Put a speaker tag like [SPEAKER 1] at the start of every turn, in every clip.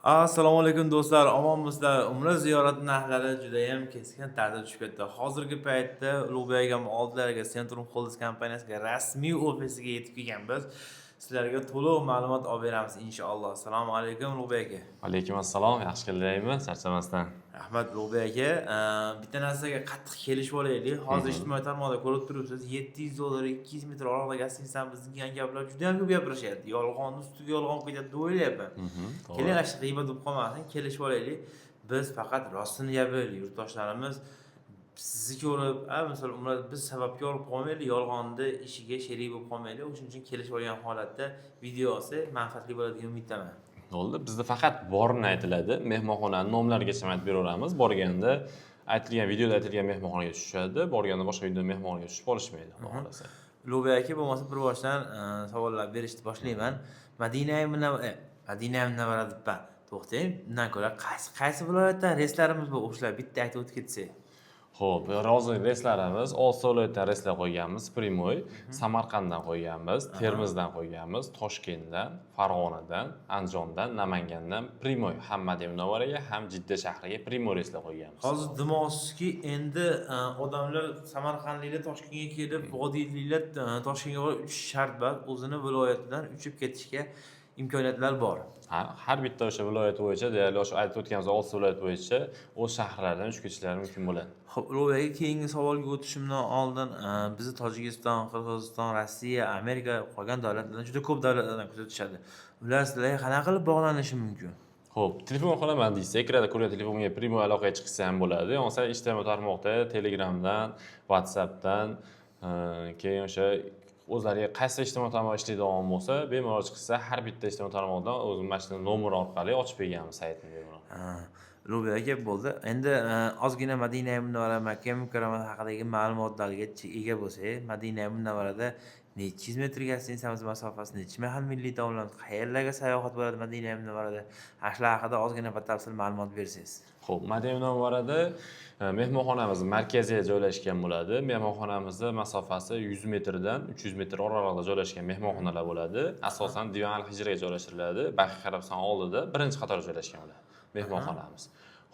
[SPEAKER 1] Assalomu alaykum, do'stlar, omonmisizlar? Umra ziyorati narxlari judayam keskin tarzda tushib ketdi. Hozirgi paytda Ulug'bek akam oldilariga, Centrum Holdings kompaniyasiga rasmiy ofisiga yetib kelganmiz. Sizlarga to'liq ma'lumot olib beramiz, inshaalloh. Assalomu alaykum, Ulug'bek aka.
[SPEAKER 2] Alaykum assalom, yaxshi keldingmi, charchamasdan.
[SPEAKER 1] Rahmat, Ulug'bek aka. Bitta narsaga qattiq kelishib olaylik. Hozir ijtimoiy tarmoqda ko'rib turibsiz, 700 dollar 200 metr oraliqda gостиницamiz degan gaplar juda ham ko'p gapirishyapti. Yolg'onni ustiga yolg'on ketadi deb o'ylayapman. Keling, ana shu g'iybat bo'lib qolmasin, kelishib olaylik. Biz faqat rostini gapiraylik. Yurtdoshlarimiz sizni ko'rib, a misol, umra biz sababkor bo'lib qolmaylik, yolg'onni ishiga sherik bo'lib qolmaylik. O'shuning uchun kelishib olgan holatda video olsak, manfaatli bo'ladi degan umiddaman.
[SPEAKER 2] Bo'ldi, bizda faqat borini aytiladi. Mehmonxonani nomlarigacha aytib beraveramiz. Borganda aytilgan, videoda aytilgan mehmonxonaga tushishadi, borganda boshqa video mehmonxonaga tushib qolishmaydi, xudo xohlasa.
[SPEAKER 1] Ulug'bek aka, bo'lmasa bir boshdan savollar berishni boshlayman. Madina Munavvara debman, to'xtang, undan ko'ra qaysi qaysi viloyatdan reyslarimiz bor, o'shalar bitta aytib o'tib ketsak.
[SPEAKER 2] Ho'p, hozir reyslarimiz oltita viloyatdan reyslar qo'yganmiz прямой. Samarqanddan qo'yganmiz, Termizdan qo'yganmiz, Toshkentdan, Farg'onadan, Andijondan, Namangandan прямой ham Madina Munavvaraga, ham Jidda shahriga прямой reyslar qo'yganmiz.
[SPEAKER 1] Hozir demoqchisizki, endi odamlar, samarqandliklar Toshkentga kelib, vodiyliklar Toshkentga borib uchish shart emas, o'zini viloyatidan uchib ketishga imkoniyatlar bor.
[SPEAKER 2] Ha, har bitta o'sha viloyat bo'yicha, deyarli o'sha aytib o'tganimiz oltita viloyat bo'yicha o'z shaharlaridan uchib ketishlari mumkin bo'ladi.
[SPEAKER 1] Ho'p, Ulug'bek aka, keyingi savolga o'tishimdan oldin bizni Tojikiston, Qirg'iziston, Rossiya, Amerika, qolgan davlatlardan, juda ko'p davlatlardan kuzatishadi. Ular sizlarga qanaqa qilib bog'lanishi mumkin?
[SPEAKER 2] Ho'p, telefon qilaman deysa, ekranda ko'rgan telefonga прямой aloqaga chiqsa ham bo'ladi. Bo'lmasa ijtimoiy tarmoqda Telegramdan, WhatsAppdan, keyin o'sha o'zlariga qaysi ijtimoiy tarmoq ishlaydigan bo'lsa, bemalol chiqsa, har bitta ijtimoiy tarmoqdan o'zi mana shu nomer orqali ochib berganmiz saytni bemalol.
[SPEAKER 1] Ha, Ulug'bek aka, bo'ldi. Endi ozgina Madina Munavvara, Makka Mukarrama haqidagi ma'lumotlarga ega bo'lsak, Madina Munavvarada nechi yuz metr gостиницamiz masofasi, necha mahal milliy taomlar, qayerlarga sayohat bo'ladi Madina Munavvarada? Ana shular haqida ozgina batafsil ma'lumot bersangiz.
[SPEAKER 2] Ho'p, Madina Munavvarada mehmonxonamiz markaziyda joylashgan bo'ladi. Mehmonxonamizni masofasi 100 metrdan 300 metr oralig'ida joylashgan mehmonxonalar bo'ladi. Asosan Divan al Hijraga joylashtiriladi. Baqiy Arabiston oldida birinchi qatorda joylashgan bo'ladi mehmonxonamiz.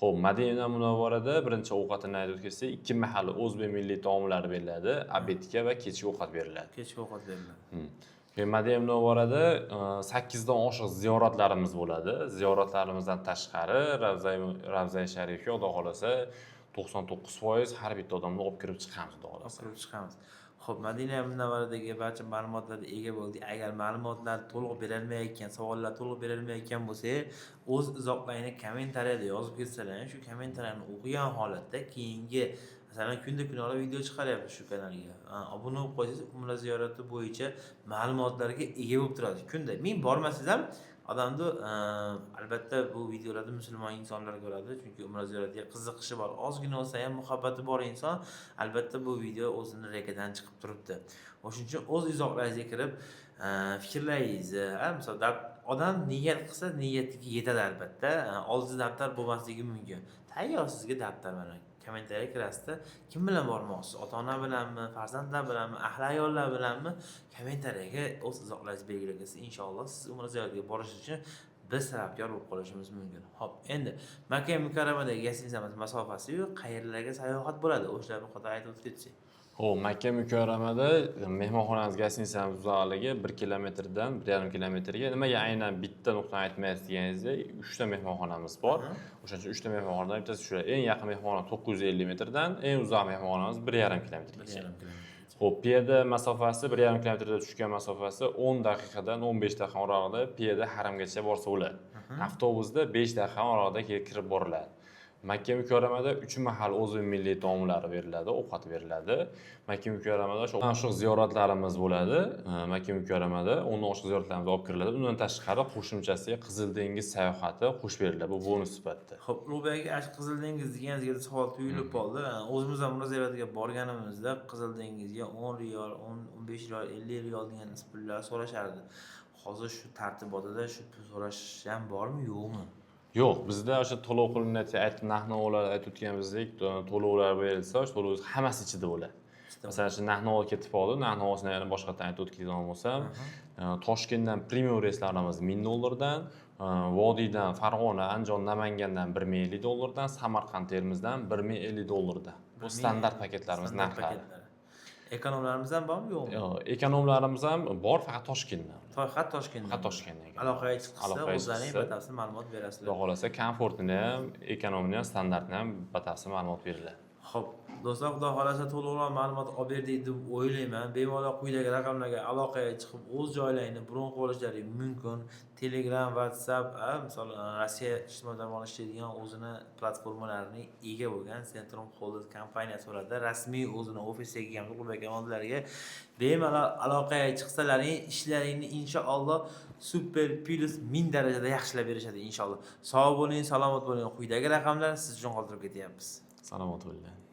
[SPEAKER 2] Ho'p, Madina Munavvarada birinchi ovqatini aytib o'tsak, ikki mahal o'zbek milliy taomlari beriladi, обед ga va kechki ovqat beriladi.
[SPEAKER 1] Kechki ovqat beriladi.
[SPEAKER 2] Keyin Madina Munavvarada 8 dan oshiq ziyoratlarimiz bo'ladi. Ziyoratlarimizdan tashqari Ravzai Sharifga, xudo xohlasa, 99% har bitta odamni olib kirib chiqamiz, xudo
[SPEAKER 1] olib
[SPEAKER 2] xohlasa.
[SPEAKER 1] Kirib chiqamiz. Xo'p, Madina Munavvaradagi barcha ma'lumotlarga ega bo'ldik. Agar ma'lumotlar to'liq berilmayotgan, savollar to'liq berilmayotgan bo'lsa, o'z izohlaringni kommentariyada yozib ketsalar, shu kommentariyani o'qigan holatda keyingi, masalan, kunda kunora video chiqaryapmiz shu kanalga. Obuna bo'lib qo'ysangiz, umra ziyorati bo'yicha ma'lumotlarga ega bo'lib turasiz. Kunda ming bormasangiz ham odamni albatta bu videolarda musulmon insonlar ko'radi, chunki umra ziyoratiga qiziqishi bor, ozgina bo'lsa ham muhabbati bor inson albatta bu video o'zini река dan chiqib turibdi. O'shuning uchun o'z izohlaringizga kirib, fikrlaringizni, misol, odam niyat qilsa, niyatiga yetadi albatta. Oldida daftar bo'lmasligi mumkin, tayyor sizga daftar, mana, kommentariyaga kirasizda, kim bilan bormoqchisiz, ota ona bilanmi, farzandlar bilanmi, ahli ayollar bilanmi, kommentariyaga o'z izohlaringizni belgilab ketsangiz, inshaalloh siz umra ziyoratiga borish uchun biz sababkor bo'lib qolishimiz mumkin. Ho'p, endi Makka Mukarramadagi gостиницamiz masofasi-yu qayerlarga sayohat bo'ladi, o'shalarni bir qator aytib o'tib ketsak.
[SPEAKER 2] Ho'p, Makka Mukarramada mehmonxonamiz, gостиницamiz uzoqligi 1 kilometrdan 1,5 kilometrga. Nimaga aynan bitta nuqtani aytmaysiz deganingizda, uchta mehmonxonamiz bor. O'shaning uchun uchta mehmonxonadan bittasi shu. Eng yaqin mehmonxona 950 metrdan, eng uzoq mehmonxonamiz 1,5 kilometrgacha.
[SPEAKER 1] 1,5 kilometr.
[SPEAKER 2] Ho'p, piyoda masofasi 1,5 kilometrda tushgan masofasi 10 daqiqadan 15 daqiqa oralig'ida piyoda haramgacha borsa bo'ladi. Avtobusda 5 daqiqa oralig'ida kelib kirib boriladi. Makka Mukarramada uch mahal o'zbek milliy taomlari beriladi, ovqat beriladi. Makka Mukarramada shu oshiq ziyoratlarimiz bo'ladi. Makka Mukarramada 10 oshiq ziyoratlarimiz olib kiriladi. Undan tashqari qo'shimchasiga Qizil dengiz sayohati qo'shib beriladi. Bu bonus sifatida.
[SPEAKER 1] Ho'p, Ulug'bek aka, shu Qizil dengiz deganingizga savol tuyulib qoldi. O'zimiz ham umra ziyoratiga borganimizda Qizil dengizga 10 riyol, 10, 15 riyol, 50 riyol degan pullar so'rashardi. Hozir shu tartibotida shu pul so'rash ham bormi, yo'qmi?
[SPEAKER 2] Yo'q, bizda o'sha to'lov qilinayotgan, aytib, narx navolar aytib o'tganimizdek, to'lovlar berilsa, o'sha to'lov hammasi ichida bo'ladi. Masalan, shu narx-navo ketib qoldi. Narx-navosini yana boshqatdan aytib o'tadigan bo'lsam, Toshkentdan premium reyslarimiz 1000 dollardan, Vodiydan Farg'ona, Andijon, Namangandan 1050 dollardan, Samarqand, Termizdan 1050 dollardan. Bu standart paketlarimiz
[SPEAKER 1] Standart
[SPEAKER 2] narxlari.
[SPEAKER 1] Paketlari. Ekonomlarimiz ham bormi, yo'qmi?
[SPEAKER 2] Yo'q, ekonomlarimiz ham bor, faqat Toshkentdan.
[SPEAKER 1] Faqat Toshkentdan.
[SPEAKER 2] Faqat Toshkentdan.
[SPEAKER 1] Aloqaga chiqsa,
[SPEAKER 2] Aloqaga
[SPEAKER 1] o'zlaring
[SPEAKER 2] chiqsa.
[SPEAKER 1] Batafsil ma'lumot berasizlar.
[SPEAKER 2] Xudo xohlasa, komfortini ham, ekonomini ham, standartini ham batafsil ma'lumot beriladi.
[SPEAKER 1] Xo'p, do'stlar, xudo xohlasa, to'liqroq ma'lumot olib berdik deb o'ylayman. Bemalol quyidagi raqamlarga aloqaga chiqib, o'z joylaringni bron qilib olishlari mumkin. Telegram, WhatsApp, misol, Rossiya ijtimoiy tarmog'ida ishlaydigan o'zini platformalariga ega bo'lgan Centrum Holding kompaniyasi bo'ladi. Rasmiy o'zini ofisiga kelgan Ulug'bek oldilariga bemalol aloqaga chiqsalaring, ishlaringni inshaalloh super plus 1000 darajada yaxshilab berishadi inshaalloh. Sog' bo'ling, salomat bo'ling. Quyidagi raqamlar siz uchun qoldirib ketyapmiz.
[SPEAKER 2] Salomat bo'linglar.